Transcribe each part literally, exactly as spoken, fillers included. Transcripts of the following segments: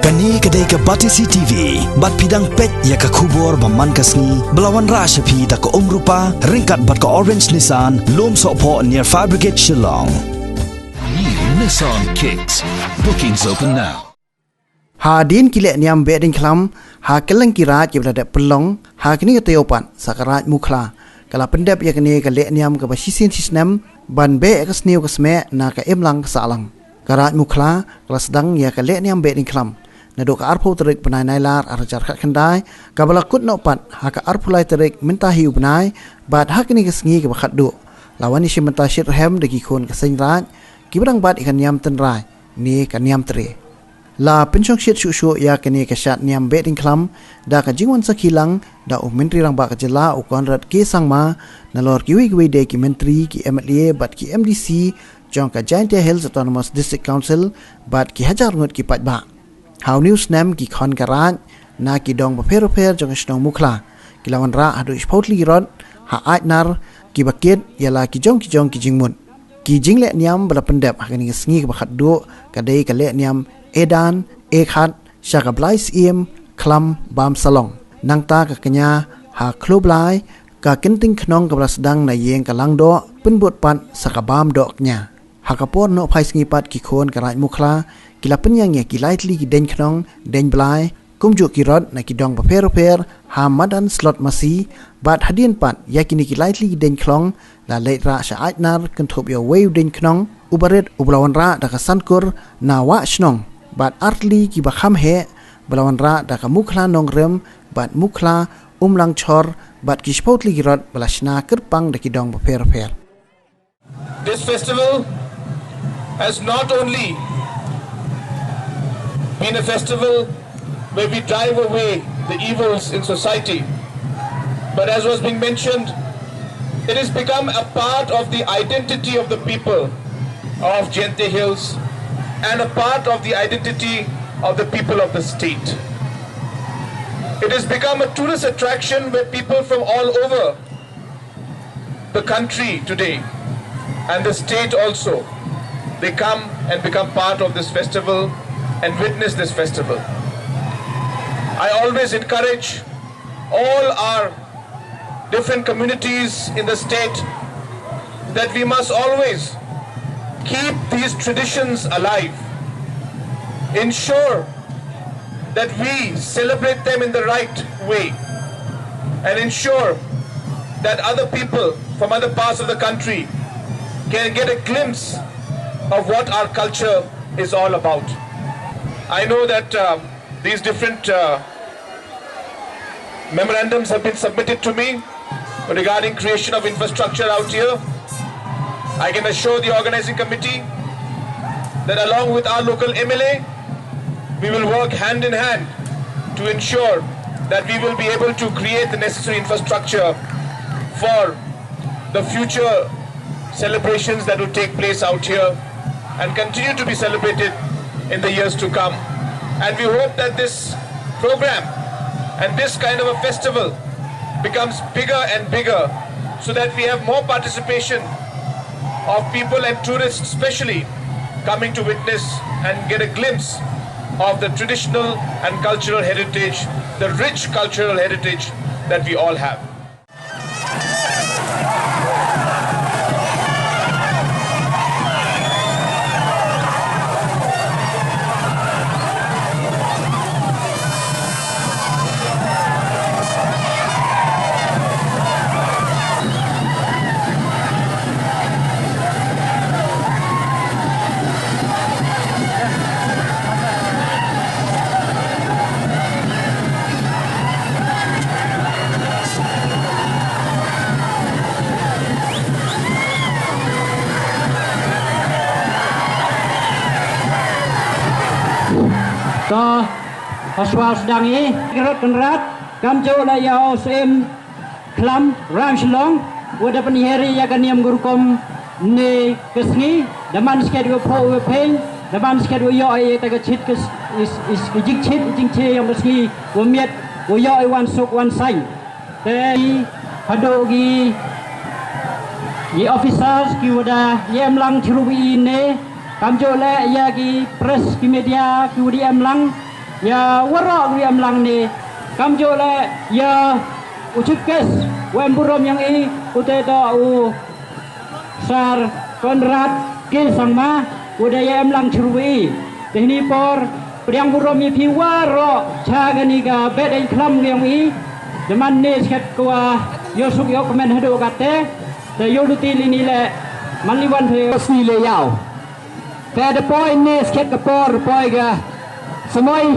Kane ka dei ka Batesi T V, bad phi dang peit ïa ka khubor ba man ka sngi, ba la wanrah sha phi da ka Umrupa, ryngkat bad ka Orange Nissan, Lumsohphoh near Fire Brigade Shillong. New Nissan Kicks. Bookings open now. Hadien ki leh niam beh ding khlam, ha kylleng ki raid ki ba la dep pynlong, ha kane ka taïew pat, sa ka raid Mukhla. Ka la pyndep ïa kane ka leh niam kaba shisien shisnem, ban beh ka sniew ka smeh, na ka imlang ka sahlang. Ka raid Mukhla, ka la sdang ïa ka leh niam beh ding khlam. Naduh ka arphew tarik bnai Nailar ar hajar khatkhyndai, kaba la kut noh pat, ha ka arphew lai tarik mynta hi u bnai, bad ha kane ka sngi kaba khatduh. La wan ïashim bynta shitrhem da ki khun ka seng raid, ki ba dang bat ïa ka niam tynrai, ne ka niam tre. La pynshong shit shuh shuh ïa kane ka shad niam beh ding khlam, da ka jingwan sakhi lang, da u Myntri Rangbah ka jylla u Conrad K Sangma, nalor kiwei kiwei de ki myntri, ki M L A, bad ki M D C, jong ka Jaintia Hills Autonomous District Council, bad ki hajar ngut ki paidbah. Ha une u snem ki khon ka raid, na ki dong bapher bapher jong ka shnong Mukhla, ki la wanrah haduh shiphew tylli ki rot, ha Aitnar, ki ba kit, ïa la ki jong ki jong ki jingmut. Ki jingleh niam ba la pyndep ha kane ka sngi kaba khatduh, ka dei ka leh niam Edan, Ekhat, sha ka Blai Syiem, Khlam, Bam Salong. Nangta ka kñia, ha Khloo Blai, ka kynting khnong kaba la sdang na ïing ka Langdoh, pynbud pat sa ka Bam Doh Kñia. Ha ka por noh phai sngi pat ki khun ka raid Mukhla, ki la pynïang ïa ki lai tylli ki deiñ khnong, deiñ blai, kumjuh ki rot na ki dong bapher bapher, ha madan Slot Masi, bad hadien pat, ïa kine ki lai tylli ki deiñ khnong, la leit rah sha Aitnar, kynthup ïa uwei u deiñ khnong, u barit, u ba la wanrah da ka Sankur, na Wah Shnong, bad ar tylli ki ba kham heh, ba la wanrah da ka Mukhla Nongrim, bad Mukhla, Umlang Chor, bad ki shiphew tylli ki rot, ba la shna kyrpang da ki dong bapher bapher. This festival has not only been a festival where we drive away the evils in society, but as was being mentioned, it has become a part of the identity of the people of Jaintia Hills and a part of the identity of the people of the state. It has become a tourist attraction where people from all over the country today and the state also, they come and become part of this festival and witness this festival. I always encourage all our different communities in the state that we must always keep these traditions alive, ensure that we celebrate them in the right way and ensure that other people from other parts of the country can get a glimpse of what our culture is all about. I know that uh, these different uh, memorandums have been submitted to me regarding creation of infrastructure out here. I can assure the organizing committee that along with our local M L A, we will work hand in hand to ensure that we will be able to create the necessary infrastructure for the future celebrations that will take place out here and continue to be celebrated in the years to come. And we hope that this program and this kind of a festival becomes bigger and bigger so that we have more participation of people and tourists especially coming to witness and get a glimpse of the traditional and cultural heritage, the rich cultural heritage that we all have. To, hashwa sdang i, Gerot Kynrad, kamjooh la ïa u Syiem Khlam Rang Shillong, u da pynhiar ïa ka niam ka rukom ne ka sngi, da man skhet u pho u phein, da man skhet u ïoh ïa ka jingchit ka s-, is, is, ka jingchit, jingchit ïa ka sngi, u miet, u ïoh ïa wan suk wan saiñ. Te haduh ki, ki officers ki wa da ïa em lang chirup i ne, kamjooh leh ïa ki press ki media ki wa da ïa em lang, Ïa waroh ngi em lang ne, kam ju leh ïa u chief guest, u em burom ïa ngi, u te da u Sir Conrad K Sangma, u da ïa em lang churwi. Te hini por, pdiang burom ïa phi waroh, cha kani ka bet en khlam ïa ngi, da man ne sket kwa, ïoh suk ïoh kmen haduh kate, te ïoh luti lini le, man li wan phi. Sni le ïaw. Te da poi ne skhet ka por, poi ka samoi,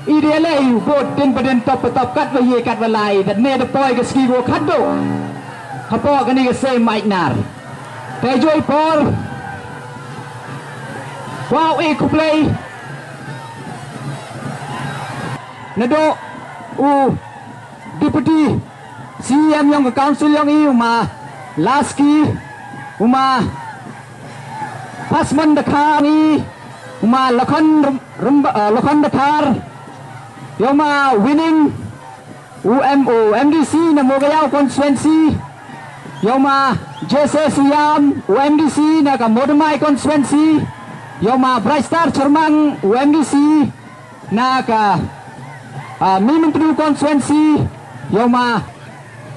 i de lei u bot din ba din top ba top kat ba ye kat ba lai, da ne da poi ka ski go khat do. Hapoh kani ka sem Maitnar. Te joi por. Wow, e kuplei. Nado u Deputy C E M yong ka council yong i, u ma Laski, u ma Pasman Dkhar i, u ma Lakhon Rem-, Rem-, eh, Lakhon Dkhar, yong ma Winning, u M O, M D C na Mogayaw constituency, yong ma J C Siam, u M D C na ka Modamai constituency, yong ma Brightstar Charmang, u M D C, na ka, ah, Mihmyntdu constituency, yong ma,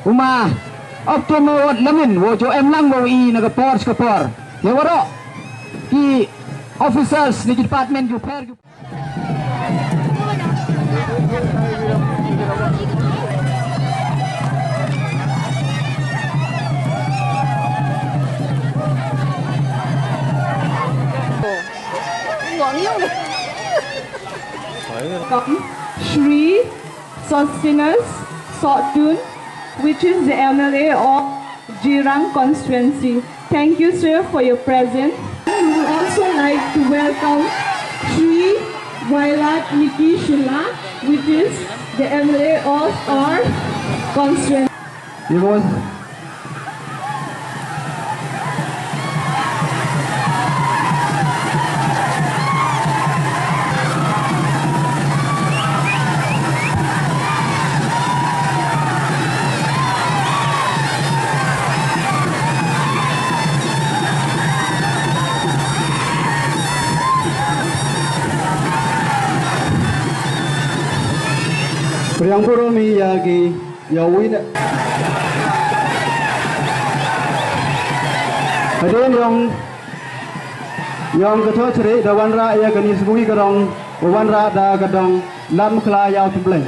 u ma Optimo Lamin, wo jo em lang wo i na ka por, ka por. Ïa waroh ki officers ni ki department ju pher ju. Welcome, Shri Sosthenes Sohtun, which is the M L A of Jirang constituency. Thank you, sir, for your presence. We would also like to welcome Shri Violet Nikki Shylla, which is the M L A of our constituency. Pdiang burom ïa ki, ïa uwei na. Hadien yong, yong ka Thohsri da wanrah ïa kani sbui ka dong, wanrah da ka dong Lam Khla Ïaw Tympleng.